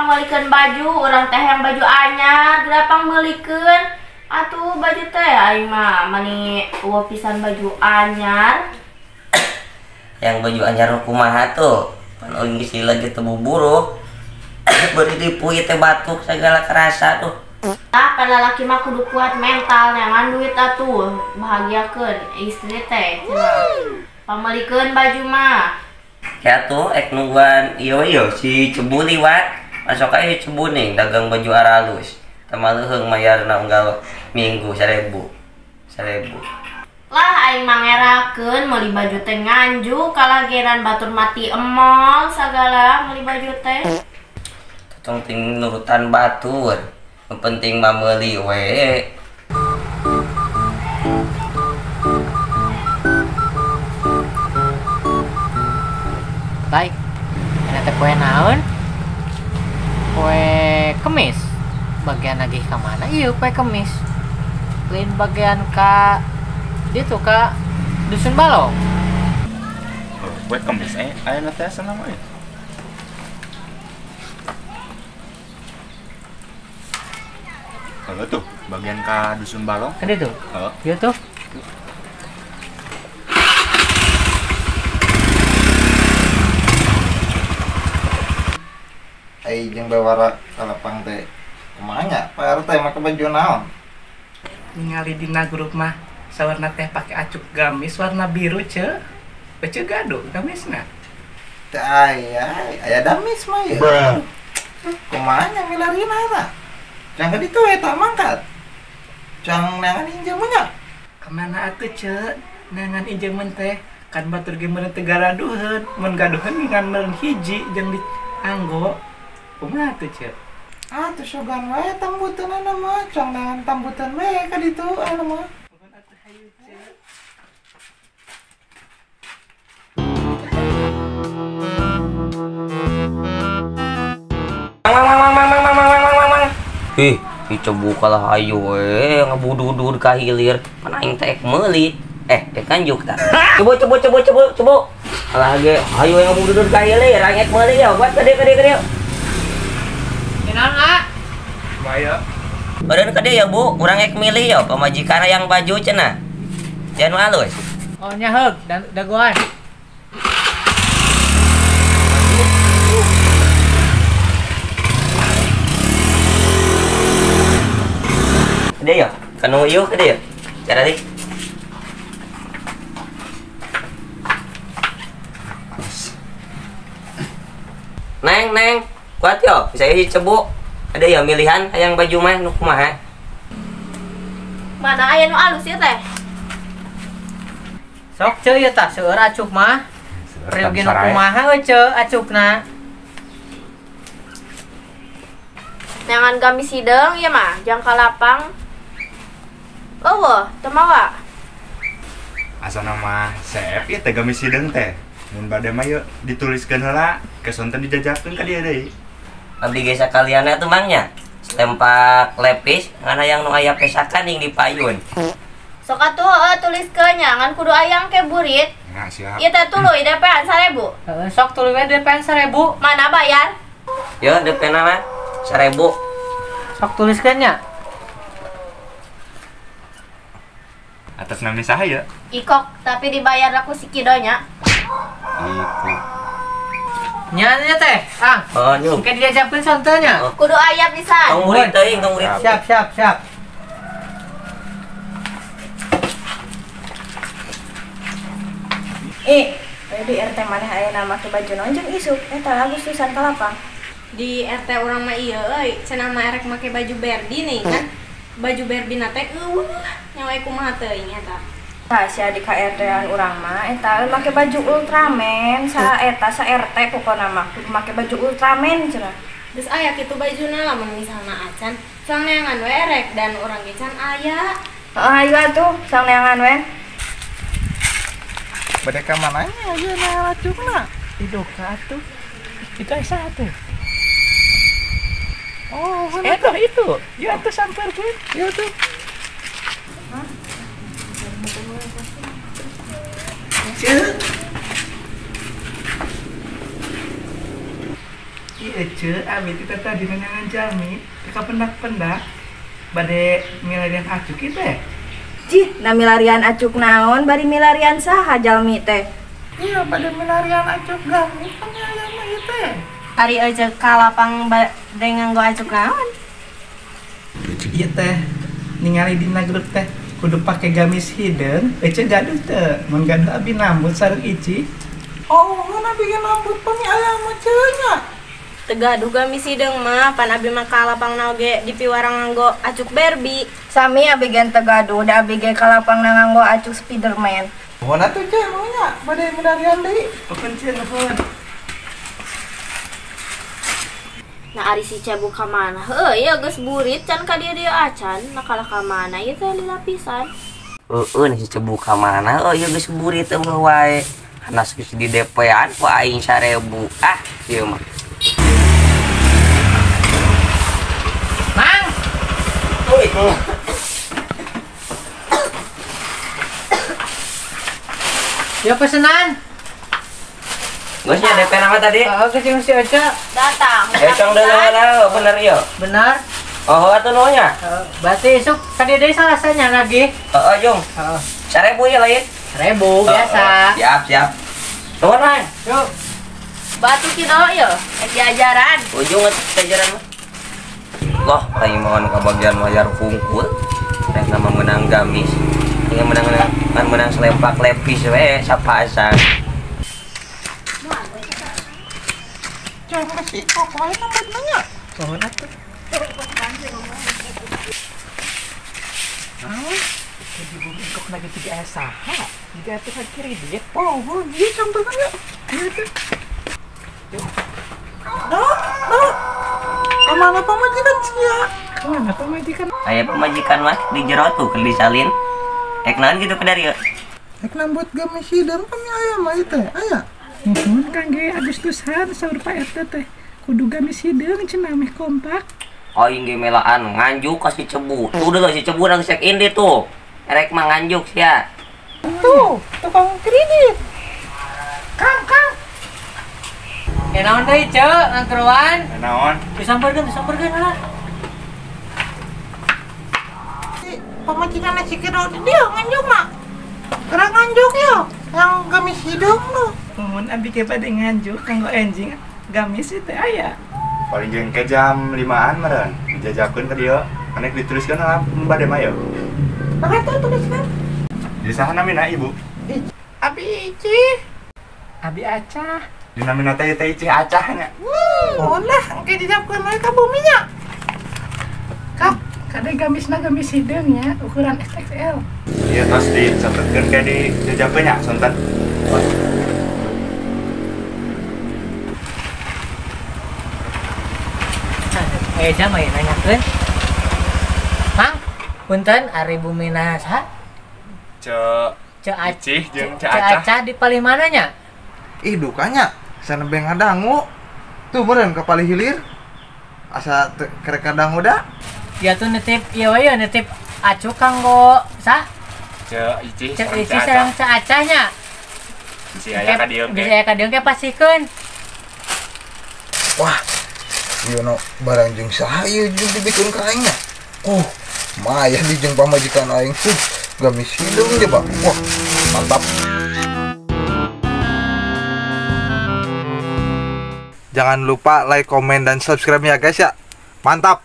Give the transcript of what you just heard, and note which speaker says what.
Speaker 1: pangmeulikeun baju, urang teh yang baju anyar, geura pangmeulikeun. Atuh baju teh aing mah mani eueuh pisan baju anyar.
Speaker 2: Yang baju anyar kumaha tuh? Pan euing geus lagi teu buburu. Beureum dipuy teh batuk segala kerasa tuh.
Speaker 1: Tah pan lalaki mah kudu kuat mental neangan duit atuh, bahagiakeun istri teh cenah. Pangmeulikeun baju mah.
Speaker 2: Ya tuh ek nungguan ieu ieu si Cebu liwat. Masuk aja Cebu nih dagang baju aralus. Tama leuheung mayarna unggal minggu 1000. 1000.
Speaker 1: Lah aing mangerakeun meuli baju teh nganjuk kalageran batur mati emol sagala meuli baju teh.
Speaker 2: Tong ting nurutan batur. Nu penting mah meuli we.
Speaker 3: Baik, ini teh poe naon? Poe kemis. Bagian nagih ka mana? Iya, poe kemis. Lain bagian ka ditu ka Dusun Balong.
Speaker 4: Oh, poe kemis aya na teh asa nama euy. Heuh tuh, bagian ka Dusun Balong.
Speaker 3: Ka ditu?
Speaker 4: Heeh.
Speaker 3: Ieu tuh.
Speaker 5: Ai jeung bawara kalapang teh kumaha nya Pak RT make baju naon?
Speaker 6: Ningali dina grup mah sawarna teh pake acuk gamis warna biru ce. Ece gaduh gamisna.
Speaker 5: Teu aya, aya gamis mah ieu. Kumaha nya milarina eta? Cang ka ditu eta mangkat. Cang neangan injeum nya.
Speaker 6: Kamana atuh ce? Neangan injeumeun teh kan batur ge meureun teu garaduheun, mun gaduheun ngan meureun hiji jeung dianggo. Kumaha atuh ce?
Speaker 5: Ah, tuh sogan wae tambuteunana mah, cang neangan tambuteun we ka ditu anu mah.
Speaker 6: Bukan atuh hayu ce.
Speaker 2: Mang mang mang mang mang mang mang mang. Ih, Cebu kalah hayu we ngabududur ka hilir, pan aing teh ek meuli. Eh, kanjuk tah. Coba coba coba coba coba. Kalah ge hayu we ngabududur ka hilir, aing ek meuli ya, buat ka dieu ka dieu ka dieu.
Speaker 3: Naon a?
Speaker 4: Maya.
Speaker 2: Badan ka dieu ya, Bu, urang ek milih ya pamajikan yang baju cenah. Jangan halus.
Speaker 3: Oh nya heug, dagoan.
Speaker 2: Dia ya, kanu ieu ka dieu. Cara deui. Neng, neng, kuat yo, bisa si Cebu. Ada ya milihan hayang baju mah nu kumaha?
Speaker 1: Mana aya nu alus ieu teh?
Speaker 3: Sok ceu ieu tah seueur acuk mah. Peryogi nu kumaha we ceu acukna?
Speaker 1: Neangan gamis hideung ieu mah, jang kalapang. Eueuh, teu mawa.
Speaker 4: Asana mah seep ieu teh gamis hideung teh. Mun bade mah yeuh dituliskeun heula, kesonten dijajakeun ka dieu deui.
Speaker 2: Abdi ge sakalianna tuh mangnya. Selempak lepis ngan hayang nu aya pesakan ning di payun.
Speaker 1: Sok atuh heueuh tuliskeun nya, ngan kudu ayang ke burit.
Speaker 4: Nah, siap.
Speaker 1: Ieu teh tuluy DP-an 1000.
Speaker 3: Heeh, sok tuluy we DP-an 1000.
Speaker 1: Mana bayar?
Speaker 2: Yo DP-na mah 1000.
Speaker 3: Sok tuliskeun nya.
Speaker 4: Atas nama saha ya?
Speaker 1: Ikok, tapi dibayar aku si Kido nya.
Speaker 4: Ikok.
Speaker 3: Nya nya teh, Kang.
Speaker 2: Oh, nyuk.
Speaker 3: Engke diajarkeun santai nya.
Speaker 2: Oh.
Speaker 1: Kudu aya pisan.
Speaker 2: Tong murid teuing, tong murid.
Speaker 3: Siap, siap, siap.
Speaker 7: Eh, di RT maneh ayeuna make baju naon jeung isuk eta Agustusan kalapang.
Speaker 8: Di RT urang mah ieu euy, cenah mah erek make baju Barbie nih kan. Baju Barbie na teh eueuh, nyawa kumaha teuing eta.
Speaker 7: Tah sia di KRT-an urang mah eta make baju Ultraman, sa eta sa RT pokona mah kudu make baju Ultraman cenah.
Speaker 8: Geus aya kitu bajuna lamun misalna acan, sang neangan we erek dan urang ge can aya.
Speaker 7: Heeh, hayu atuh sang neangan we.
Speaker 5: Bade ka mananya ieu na acukna?
Speaker 6: Idoka atuh. Itu aya saha teh?
Speaker 5: Oh, bener.
Speaker 6: Eta itu. Ya atuh samperkeun.
Speaker 5: Ieu tuh.
Speaker 7: Hah?
Speaker 6: Ceuk. Ieu Ece, abi kita tadi nanyangan jami, teka pendak-pendak, bade milarian acuk itu ya?
Speaker 7: Cih, na milarian acuk naon, bari milarian saha jalmi teh?
Speaker 5: Iya, bade milarian acuk gamis kan aya mah ieu teh.
Speaker 8: Ari ece kalapang bade nganggo acuk naon?
Speaker 6: Ieu teh ningali dina grup teh kudu pake gamis hideung, ece gaduh teu, mun gaduh abi nambut sareng Ici.
Speaker 5: Oh, mun abi ge nambut pami aya mah ceu nya.
Speaker 8: Teu gaduh gamis hideung mah, pan abi mah kalapangna oge dipiwarang nganggo acuk Barbie.
Speaker 7: Sami abi ge teu gaduh, da abi ge kalapangna nganggo acuk Spiderman.
Speaker 5: Nuhun atuh ceu nuhun nya, bade milarian deui.
Speaker 6: Nuhun ceu nuhun.
Speaker 1: Nah ari si Cebu ka mana? Heuh, ieu geus burit can ka dieu-dieu acan, nah kalah ka mana ieu teh lila pisan.
Speaker 2: Heueuh si Cebu ka mana? Heuh ieu geus burit eueuh wae. Hanas geus di DP-an ku aing 1000. Ah, ieu mah.
Speaker 3: Mang.
Speaker 2: Euy.
Speaker 3: Ya pesenan.
Speaker 2: Geus nya DP nama tadi?
Speaker 3: Heeh, geus jeung si Oca.
Speaker 1: Datang.
Speaker 2: Cong deui bener ieu.
Speaker 3: Bener.
Speaker 2: Oh, atuh nuhun nya.
Speaker 3: Heeh, berarti isuk tadi deui salasanya lagi.
Speaker 2: Heeh, Jung.
Speaker 3: Heeh.
Speaker 2: 1000 ya lain?
Speaker 3: 1000 biasa.
Speaker 2: Siap, siap. Nuhun, Mang.
Speaker 3: Yuk.
Speaker 1: Batu kido ieu, ek diajaran.
Speaker 2: Ujung atuh diajaran mah. Loh, aing mah ka bagian layar kungkul. Rek nama menang gamis. Aing menang selempak lepis we sapasang.
Speaker 5: Jangan sih, pokoknya nambah nanya.
Speaker 6: Pohon atuh. Jadi bumi engkau kena gitu di ayah saha. Jadi atuh kan kredit.
Speaker 5: Oh, iya contohnya ya.
Speaker 6: Iya tuh.
Speaker 5: Nah, nah. Kemana pamajikan sia?
Speaker 6: Kemana pamajikan?
Speaker 2: Aya pamajikan mah di jero tuh keur disalin. Ek naon gitu ke dari.
Speaker 5: Ek nambut gamis hideung pami aya mah ieu teh. Aya.
Speaker 6: Nuhun kangge Agustusan saur Pak RT teh kudu gamis hideung cenah meh kompak.
Speaker 2: Aing ge melaan nganjuk ka si Cebu. Tuh deui si Cebu nang check in di tuh. Erek mah nganjuk sia.
Speaker 5: Tuh, tukang kredit.
Speaker 3: Kang, Kang. Eh naon deui ceu ngangkeruan?
Speaker 4: Eh naon?
Speaker 3: Disamperkeun lah.
Speaker 5: Si pamajikan si Kido di dieu nganjuk mah. Geura nganjuk yo, yang gamis hideung tuh.
Speaker 6: Mun abi ge bade nganjuk kanggo enjing gamis itu aya.
Speaker 4: Paling jeung ke jam 5-an meureun dijajakeun ka dieu. Anek dituliskeun lah mun bade mah yo.
Speaker 5: Nah eta tuliskeun.
Speaker 4: Di saha namina Ibu?
Speaker 5: Abi Ici.
Speaker 6: Abi Acah.
Speaker 4: Di namina teh teh Ici Acah nya.
Speaker 5: Nuhun lah engke dijapkeun we ka bumi nya.
Speaker 6: Kap, kade gamisna gamis hideung nya ukuran XXL.
Speaker 4: Ieu tos dicatetkeun ke dijajakeun nya sonten.
Speaker 3: Jam aya nanyakeun. Mang, punten ari bumina saha?
Speaker 4: Ceu
Speaker 3: Ceu
Speaker 4: Acih jeung Ceu Acah.
Speaker 3: Acah di palih mana nya?
Speaker 5: Ih dukanya, sanebeng ngadangu. Tuh meureun ka palih hilir. Asa kerek kadangu da.
Speaker 3: Ya tuh nitip ieu we nitip acuk kanggo sah?
Speaker 4: Ceu Icih.
Speaker 3: Ceu Icih sareng Ceu Acah nya.
Speaker 4: Bisi aya ka dieu
Speaker 3: ge. Bisi aya ka dieu ge pasikeun.
Speaker 5: Wah. Ieu no barang jeung saha ieu jeung dibikeun ka aing nya. Oh, maya di jeung pamajikan aing tuh gamis hideung je, Pak. Wah, mantap. Jangan lupa like, komen, dan subscribe ya guys ya. Mantap.